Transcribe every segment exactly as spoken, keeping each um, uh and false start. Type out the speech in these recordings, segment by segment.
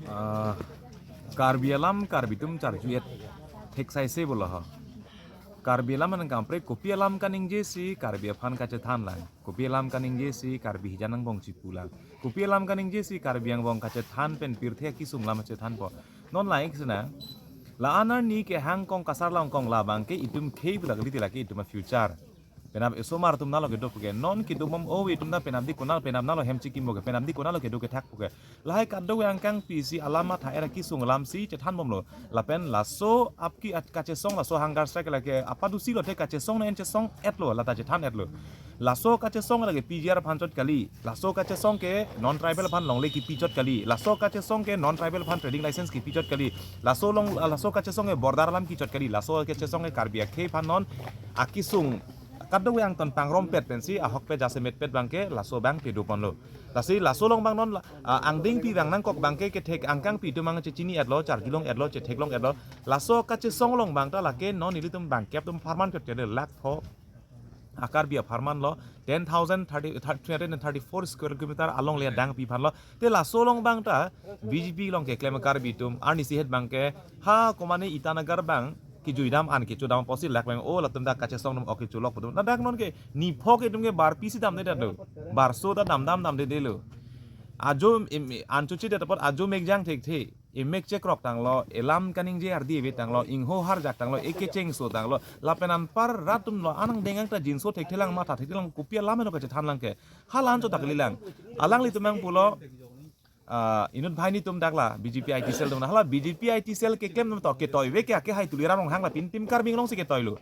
Ah, Karbi alam Karbi atum charju-et theksaise pulo ho. Karbi alam nangkaprek kopi alam kaningje si Karbi aphan kachethan lang. Kopi alam kaningje si Karbi hijan angbong chipu lang. Kopi alam kaningje si Karbi angbong kachethan pen pirthe akisung alam chethanpo. Non laik sena. La-an arni kehang kong kasar long kong labang ke itum khei pulak liti lake itum a-future. Penap esomar atum nalo kedo puke. Non kedo mom o itum ta penap di konat penap nalo hem chikim puke. Penap di konat lo kedo kethak puke. Lahai kadokave angkangpi si alam matha era kisung alam si chethan bomlo. Lapen laso apki at kachesong laso hunger strike lake apadusi lo te kachesong na en chesong-etlo lata chethan-etlo. Laso kachesong lake P G R aphan chot kali. Laso kachesong ke non tribal aphan longle kipi chot kali. Laso kachesong ke non tribal aphan trading license kipi chot kali. Laso long laso kachesong ke border alam kichot kali. Laso kachesong ke Karbi akhei aphan non akisung kadokave angton pangrompet pensi ahokpet jasemetpet abangke laso abang pedo ponlo. Lasi laso along abang non la- ah, angdengpi abang nangkok abangke kethek angkangpi atum abang chechini-etlo, charjulong-etlo, chetheklong-etlo. Laso kachesong along abang ta lake non ilitum bangkep atum apharman chot chele lakh pho a-Karbi apharman lo, ten thousand thirty, three hundred and thirty-four square kilometer alongle adangpi aphan lo. Te laso along abang ta B J P along keklem Karbi atum arnisi het abangke ha komane Itanagar abang kejui dam an kecho dam apotsi lak abang o latum ta kachesong atum ok kecho lok pu atum. Ladak non ke niphok itum ke barpi si damde damlo. Barso ta dam dam damdedelo. Ajo em- an chochedet apot ajo mekjang thekthe. Emek chekrok tanglo, elam kaningje ardi ave tanglo, ingho harjak tanglo, ekechengso tanglo. Lapen anpar rat atum lo anang dengang ta jinso thekthelang matha thekthelang kopi alam eno kachethan lang ke. Hala an chodak lilang. Alanglitum abang pulo, ah, inut banghini atum dak la B J P I T cell atum na. Hala B J P I T cell keklem atum to ketoive ke ake hai Tuliram Ronghang lapen Team Karbi Anglong si ketoilo.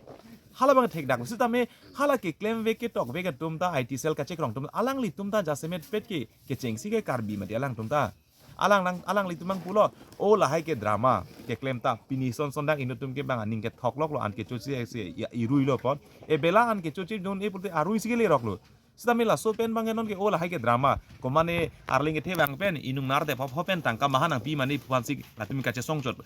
Hala abang thekdak sitame hala keklemve ketokve atum ta I T cell kachekrong atum alanglitum ta jasemetpet ke kechengsi ke Karbi mati alangtum ta. Alang nang alanglitum abang pulo, o lahai ke drama keklem ta pini son son dak inut atum ke abang aning kethok loklo an kechoche si ya iruilo pon. E bela an kechoche dun e pulote arui si keleroklo. Sitame laso pen abang non ke o lahai ke drama. Komane arling kethe abang pen inung nar de phop phop pen tangka maha nangpi mane pu aphan si latum kachesong chot.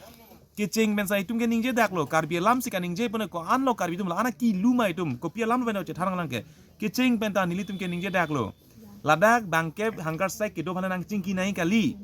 Kecheng pen sa itum keningje daklo, Karbi alam si kaningje pune ko-an lo Karbi atum la-an akiluma itum kopi alam pen chethan lang ke. Kecheng pen ta nelitum keningje daklo. Ladak bangkep hunger strike kedo aphan nangchingki nai kali.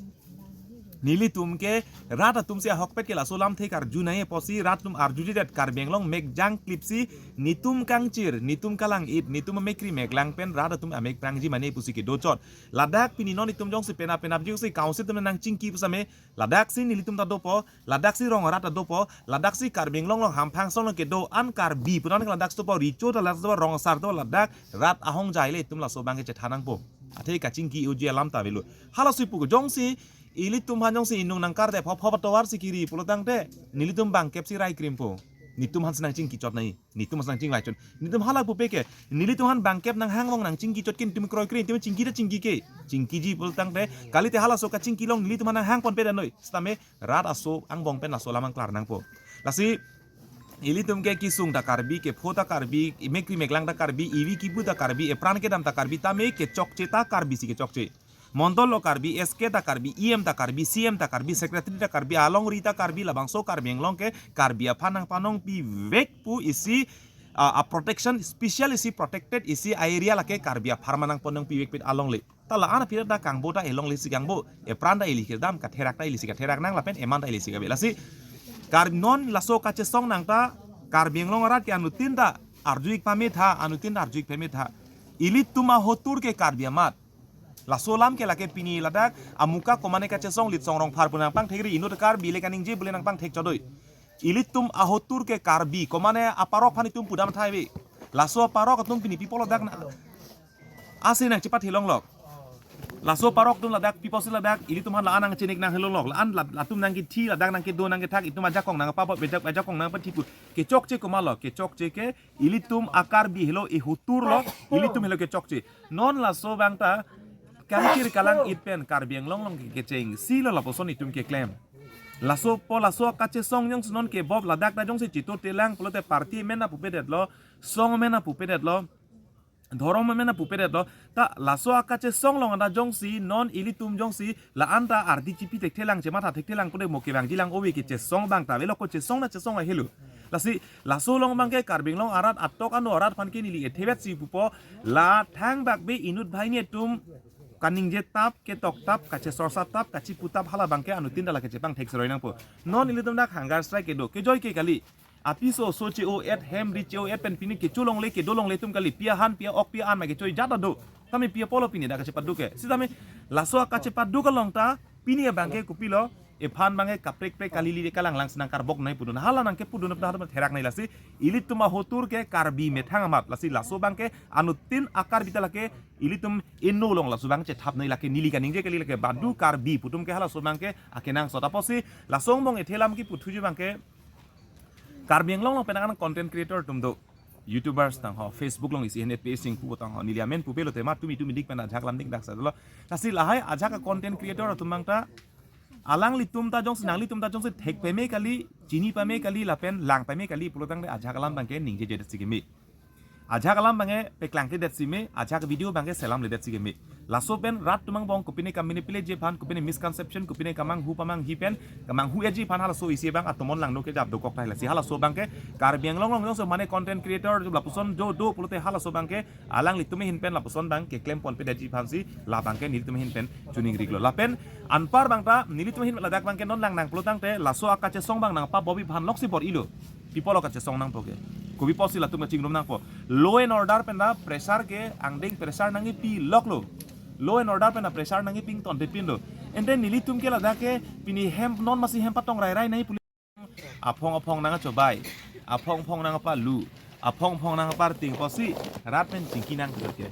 Nelitum ke rat atum si ahokpet ke laso alamthe karju nai apotsi rat atum arjujedet Karbi Anglong mekjang klipsi netum kangchir, netum kalang-it, netum amek ri meklang pen rat atum amek prangji mane pusi kedo chot. Ladak pini non itum jongsi penap penapji si council atum nangchingki pusitame ladak si nelitum ta dopo, ladak si rong arat ta dopo, ladak si Karbi Anglong along hamphang song along kedo an Karbi punan ke ladak si dopo, Recho ta ladak si dopo, rong asar dopo, ladak rat ahongjai le itum laso abang ke chethan nangpo. Athe kachingki uji alam ta avelo. Halaso pu jongsi ilitum aphan jongsi inung nangkar de phop phop atovar si kiri pulo tangte nelitum bangkep si rai krimpo. Netum aphan si nangchingki chot nai. Netum aphan si nangchingvai chot. Netum hala pupe ke. Nelitum aphan bangkep nanghang along nangchingki chot ke netum kroi kre netum chingki ta chingki ke. Chingkiji pulo tangte kalite halaso kachingki along nelitum aphan nanghang ponpe dan noi. Sitame rat aso angbong pen laso alam angklar nangpo. Lasi ilitum ke kesung ta Karbi, kepho ta Karbi, imek ri meklang ta Karbi, ivi kibu ta Karbi, epran kedam ta Karbi, tame kechokche ta Karbi si kechokche. Mondol lo Karbi, S K ta Karbi, E M ta Karbi, C M ta Karbi, Secretary ta Karbi, alongri ta Karbi, labangso Karbi Anglong ke Karbi aphan nangpanong pivek pu isi, ah, a protection, special isi protected isi a area lake Karbi apharman nangpanong pivek pit alongle. Ta la-an aphi ta kangbo ta elongle si kangbo, epran ta ili kedam, katherak ta ili si katherak nang, lapen eman ta ili si kave. Lasi Karbi non laso kachesong nang ta Karbi Anglong arat ke anuttin ta arju-ik pame tha, anuttin ta arju-ik pame tha. Ilitum ahotur ke Karbi amat. Laso alam ke lake pini ladak amuka komane kachesong Litsong Rongphar pu nangpangthekri, inut Karbi le kaningje bule nangpangthek chodoi. Ilitum ahotur ke Karbi, komane aparok aphan itum pudam thai ve. Laso aparok atum pini pi pulo dak na. Asi nangchepathi longlok. Laso aparok atum ladak pi pusi ladak ilitum aphan la-an nangchenek nanghelonglok. La-an la- latum nangkethi ladak nangkedo nangkethak itum ajakong nangpabop bejak ajakong nangpathipu. Kechokche komatlo, kechokche ke ilitum a-Karbi helo, ihotur lo, ilitum helo kechokche. Non laso abang ta kangchir kalang-it pen Karbi Anglong along ke kechengsi lo lapuson itum keklem. Laso po laso kachesong jongsi non kebop ladak ta jongsi chito telang pulote party amen ta pupedetlo, song amen ta pupedetlo, dhorom amen ta pupedetlo. Ta laso akachesong along anta jongsi non ilitum jongsi la-an ta ardi chipi thekthelang chematha thekthelang pulote mo kevangjilang ove kechesong abang ta avelo, ko chesong na chesong ahelo. Lasi laso along abang ke Karbi Anglong arat atok ano arat aphan ke neli ethevet si pupo, la thangbak be inut banghini atum kaningje tap, ketok tap, kachesorsa tap, kachipu tap hala abangke anuttin ta lake chepangthek seroi nangpo. Non ilitum dak hunger strike kedo, kejoi ke kali. Apiso oso che-o-et, hem ri che-o-et pen pini kecho longle, kedo longle atum kali. Pi ahan, pi a-ok, pi a-an ma kechoi jat ta do. Tame pi apotlo pini dak kachepaduk ke. Sitame laso akachepaduk along ta pini abangke kopilo, ephan abangke kaprek prek kalili de kalanglang si nangkarbok nangpudun. Hala nangkepudun apta therak nangji lasi. Ilitum ahotur ke Karbi methang amat. Lasi laso abangke anuttin a-Karbi ta lake ilitum inno along laso abang chethap nangji lake, neli kaningje kali lake, badu Karbi pu atum ke halaso abangke akenangsot. Apotsi laso angbong ethe alam kiputhuji abangke Karbi Anglong along penang an content creator atum do. YouTubers tang ho, Facebook along isi hen P S Singh pu tang ho, neli amen pupe lote ma tumi tumi dik pen ajak alam dik dak sa dolo. Lasi lahai ajak a-content creator atum abang ta, alanglitum ta jongsi, nanglitum ta jongsi thek peme kali, chini peme kali, lapen lang peme kali pulo tangte ajak alam abangke ningjejedet si keme. Ajak alam abangke peklangkledet si me, ajak video abangke selamledet si keme. Laso pen rat atum angbong kopine ka-manipulate ji aphan, kopine misconception, kopine kamanghu pamanghi pen, kamanghu-etji aphan halaso isi abang atomon langno kejap dokok tahai lasi. Halaso abangke Karbi Anglong along jongsi mane content creator lapuson do do pulote halaso abangke alanglitum ahin pen lapuson abang keklem ponpedetji aphansi la abangke nelitum ahin pen chuning riklo. Lapen anpar abang ta nelitum ahin ladak abangke non langnang pulo tangte laso akachesong abang nangpabobi aphan loksi bor-ilo. Pi apotlo kachesong nangpo ke? Kopi apotsi latum kachingrum nangpo? Law and order pen ta pressure ke angdeng pressure nangkepi loklo. Law and order pen ta pressure nangkepi ingtonde pinlo. Ante nelitum ke ladak ke pini hem non masi hem patong rairai nangji puli. Aphong aphong nangkachobai, aphong aphong nangkapalu, aphong aphong nangkaparting apotsi rat pen chingki nangkok ke.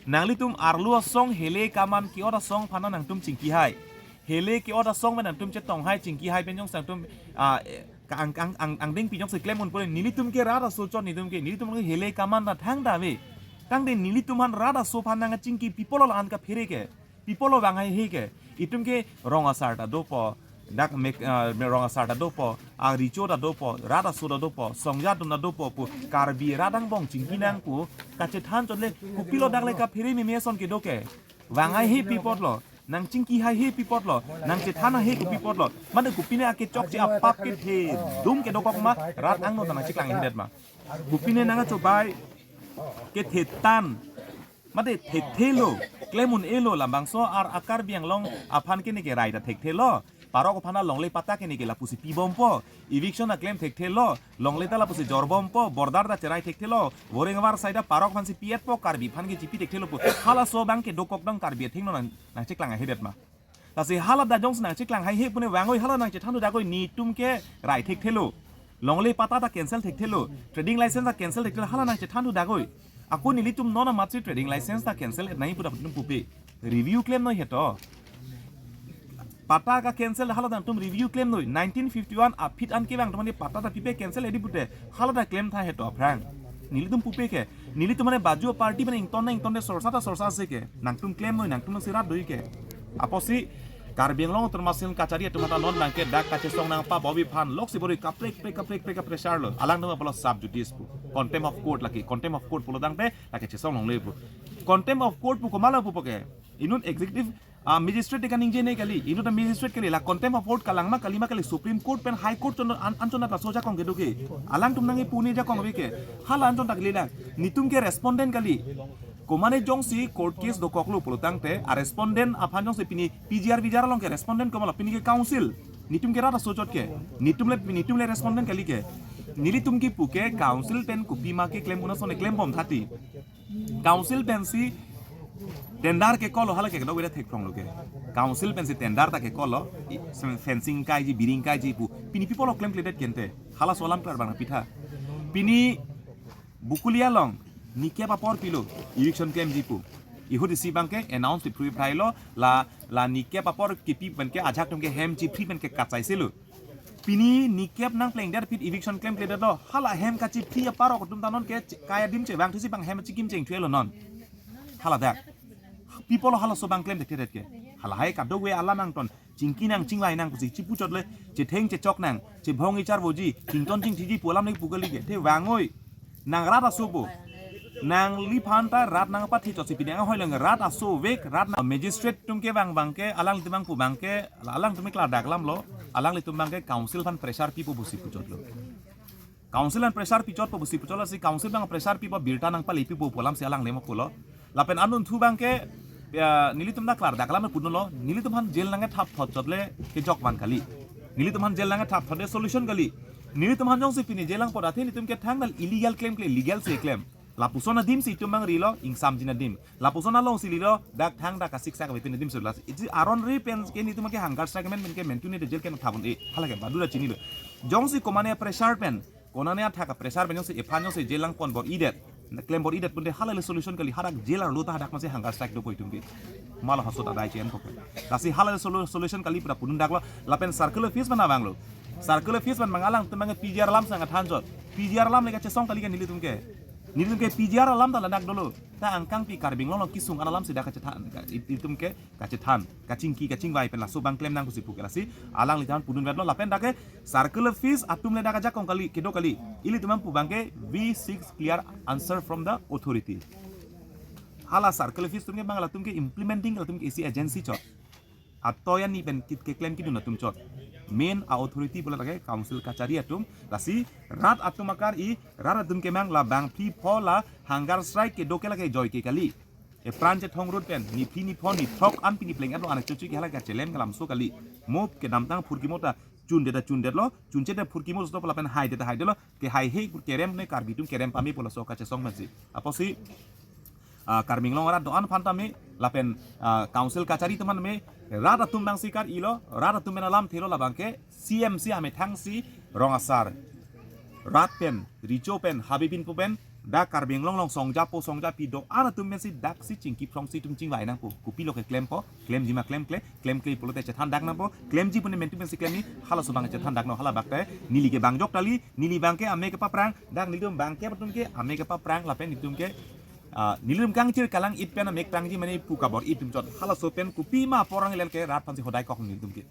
Nanglitum arlo asong, hele kaman ke-ot asong aphan nangtum chingkihai. Hele ke-ot asong pen nangtum chetonghai, chingkihai pen jongsi nangtum, ah, eh, ka ang, ang, ang, angdengpi jongsi klem un pule, nelitum ke rat aso chot nelitum ke, nelitum ke hele kaman ta thangta ave. Tangte nelitum aphan rat aso aphan nangkachingki pi apotlo la-an kaphere ke. Pi apotlo vang haihe ke. Itum ke rong asar ta dopo, dak mek, ah, rong asar ta dopo, aricho ta dopo, rat aso ta dopo, songjat atum ta dopo pu Karbi rat angbong chingki nang pu kachethan chot le, kopilo dak le kaphere meme ason kedo ke. Vang haihe pi apotlo, nangchingki haihe pi apotlo, nangchethan haihe kopi apotlo. Mane kopine akechokche apap kethe dum kedokok ma, rat angno ta nangcheklang hedet ma? Kopine nangkachobai kethe tan, mate thekthelo, klem un-elo, labangso ar a-Karbi Anglong aphan ke neke rai ta thekthelo. Parok aphan ta longle patta ke neke lapusi pibompo. Eviction ta klem thekthelo, longle ta lapusi jorbompo, border ta cherai thekthelo, voreng avar sai ta parok aphansi pi-etpo, Karbi aphan ke chipi thekthelo pu. Halaso abangke dokok dong Karbi athengno nang, nangcheklang hedet ma? Lasi hala ta jongsi nangcheklang haihe pune vangoi, hala nangchethan thu dakoi, nelitum ke rai thekthelo. Longle patta ta cancel thekthelo. Trading license ta cancel thekthelo, hala nangchethan thu dakoi. Ako nelitum non amatsi trading license ta cancel-et nangji pu ta nelitum pupe. Review klemnoi heto. Patta ka-cancel hala ta nangtum review klemnoi. Nineteen fifty-one aphi an kevang atum aphan patta ta pipe, cancel-etji pute. Hala ta klem tha heto aphrang. Nelitum pupe ke. Nelitum mane baju party mane ington na ingtonde, sorsa ta sorsa se ke. Nangtum klemnoi, nangtum si rat do-ik ke. Apotsi Karbi Anglong Autonomous Council kachari atum ta non abangke dak kachesong nangpabobi aphan loksi bor-i kaprek prek kaprek prek ka-pressure lo. Alangtum apotlo sub judice pu. Contempt of court lake. Contempt of court pulo tangte lake chesong longle pu. Contempt of court pu komatlo pupo ke? Inut executive, ah, magistrate ta kaningje ne kali, inut ta magistrate kali, la contempt of court kalang ma kali ma kali, Supreme Court pen High Court chon an, anchot ta laso ajakong kedo ke. Alangtum nangkepu ne ajakong ave ke. Hala anchot ta kali la. Nelitum ke respondent kali. Komane jongsi court case dokoklo pulo tangte, a-respondent aphan jongsi pini P G R V G R along ke respondent komatlo, pini ke council. Nelitum ke rat aso chot ke. Nelitum le, nelitum le respondent kali ke. Nelitum kipu ke council pen kopima keklem un ason keklembom tha ti. Council pensi tender kekoklo, hala ke kedok veda thekphronglo ke. Council pensi tender ta kekoklo, i, fencing kaiji, biring kaiji pu. Pini pi apotlo klemkledet ke ante? Halaso alam klar bang nangpi tha. Pini Bokolia along nikep apor pilo, eviction klemji pu. Ihut isi abangke announce pi phruiphrailo, la, la nikep apor kipi penke ajak atum ke hem chiphri penke kachaiselo. Pini nikep nangplengdet aphi eviction klemkledetlo. Hala hem kachiphri aparok atum ta non ke ch-, kai adim chevang thusi abang hem chikim chengthuelo non. Hala dak. Pi apotlo halaso abang klem thekthedet ke? Halahai kadokave alam angton. Chingki nang, chinglai nang pusi chipu chot le, chetheng chechok nang, chebhong ichar voji, chington chingthiji pu alam nangpu kali ke. Te vangoi. Nang rat aso pu. Nangliphan ta rat nangpathi chotsi pini anghoi lang rat aso vek, rat nang magistrate atum kevang abangke, alanglitum abang pu abangke, alangtum ke klardak alamlo, alanglitum abangke council aphan pressure pipo pusi puchotlo. Council aphan pressure pichotpo pusi puchotlo si council abang pressure pipo, birta nangpale pipo pu alamsi alanglemo pulo. Lapen anunthu abangke Ya, nelitum dak klardak alam pudunlo, nelitum aphan jail nangkethap thot chot le kejok van kali. Nelitum aphan jail nangkethap thot le solution kali. Nelitum aphan jongsi pini jail nangpot athe nelitum ke thang dal illegal claim kle, legal si claim. Lapuson adim si itum bang rilo, ingsamjin adim. Lapuson alongsi lilo, dak thang dak kasiksak abitin adim si lasi. Iti aron ri pen ke nelitum ke hunger strike men pen ke mentu ne de jail ke nangthap un-e. Hala ke badu da chinilo. Jongsi komane pressure pen, konane athak pressure pen jongsi ephan jongsi jail nangpon bor-idet. Claim bor-idet pun de hala le solution kali, hadak jail arlo ta hadak masi hunger strike dopo itum ke. Mala hasot adai chen kok. Lasi hala le solu-, solution kali pura pudun daklo, lapen circular fees mana banglo. Circular fees mana bang alangtum bang PGR alam sang athan chot. PGR alam le kachesong kali ke nelitum ke. Nelitum ke PGR alam ta ladak dolo. Ta angkang pi Karbi Anglong along kesung an alam si dak kachethan, ka-, it-, itum ke kachethan, kachingki, kachingvai pen laso bang claim nang pusi pu ke lasi, alanglitum aphan pudun vetlo lapen dak ke circular fees atum le dak ajakong kali, kedo kali. Ilitum aphan pu bang ke we seek clear answer from the authority. Hala circular fees atum ke bang latum ke implementing latum ke isi agency chot. Atoyan ni pen kit ke claim kidun atum chot. Main a authority bola dak ke council kachari atum, lasi rat atum akar-i, rat atum ke mang la bang phli pho la hunger strike kedo ke la ke joike kali. Epran chethong rut pen, ni phli ni pho ni throk an pini pleng an lo an chochu ke hala kachelem kalam so kali. Mo kedamtang phurkimo ta chundet ta chundetlo, chunche ta phurkimo so pala pen haide ta haidelo, ke hai he kerem ne Karbi atum kerem pame pu laso kachesong pensi. Apotsi, ah, Karbi Anglong arat do-an aphan tame, lapen, ah, council kachari atum aphan tame, rat atum bang si kar-ilo, rat atum pen alam thelo labang ke, CEM si amethang si rong asar. Rat pen, recho pen, habe binpo pen, dak Karbi Anglong along songjapo songjapi do-an atum pensi dak si chingki phrong si itum chingvai nangpo. Kopilo ke claim po, claim jima claim kle, claim kle pulote chethan dak nangpo, claim ji pune mentu pensi claim ni, halaso bang chethan dak no hala bak te, neli ke bang jok kali, neli bang ke ame kepaprang, dak nelitum bang ke atum ke, ame kepaprang, lapen nelitum ke, ah, nelitum kangchir kalang-it pen ame keprang ji mane pu kabor-i atum chot, halaso pen kopima porang lel ke rat aphan si hodai kok nelitum ke.